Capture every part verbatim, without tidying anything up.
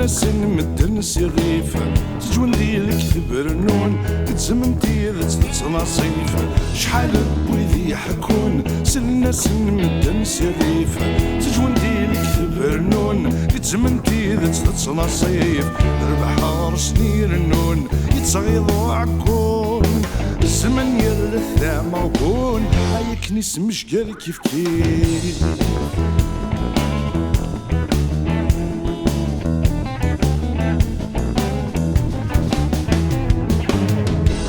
Sin medden s iɣif, teǧwen di lekteb rennun, gezzmen tidet d ttnaṣif. Acḥal n wid iḥekkun, sellen-asen medden s iɣif, teǧwen di lekteb rennun, gezzmen tidet d ttnaṣif. Rrbeḥ ɣer-sen irennun, yettɣiḍ uɛeggun, zzman yerra-t d ameɣbun, ay akken ismejger kifkif.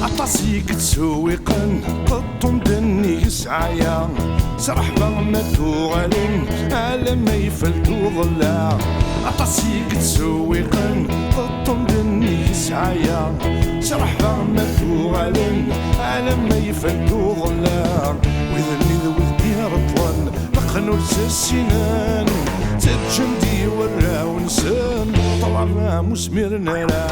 Aṭas i yettsewwiqen, qeṭṭun-d nnig ssɛaya, s ṛṛeḥba ma tuɣalen, alamma ifel d uḍellaɛ. Aṭas i yettsewwiqen, qeṭṭun-d nnig ssɛaya, s ṛṛeḥba ma tuɣalen, alamma ifel d uḍellaɛ. Wid-nni d wid ireṭṭlen, leqqen ur tt-ssinen, ttaǧǧan-d i warraw-nsen ṭṭlam ur zmiren ara.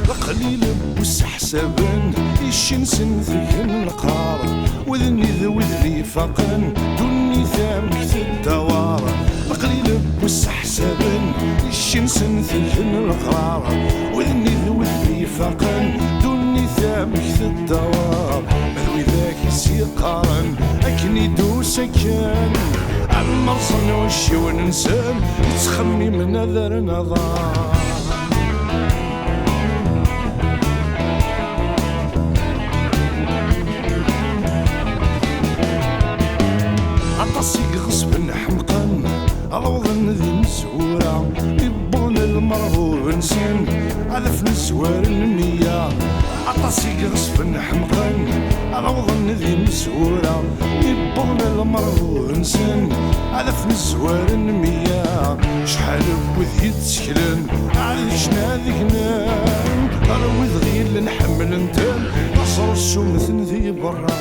Leqlil n wis ḥsaben, iccinsen tegen leqrar, wid-nni d wid ifaqen, ddunit amek teddawar. Leqlil n wis ḥsaben, iccinsen tegen leqrar, wid-nni d wid ifaqen, ddunit amek teddawar. Ma d widak i s-yeqqaren akken i d-usa kan, am merẓen ucciwen-nsen, ttxemmimen ad rren aḍar. Aṭas i iɣeṣben ḥemqen, ad awḍen d imezwura, iwwḍen lmeṛbub-nsen, ad afen zzwar n meyya. Aṭas i iɣeṣben ḥemqen, ad awḍen d imezwura, iwwḍen lmeṛbub-nsen, ad afen zzwar n meyya. Acḥal n wid yetteklen, ad ččen ad gnen, ar wid ɣilen ḥemmlen-ten, aṣrus sumten di berra.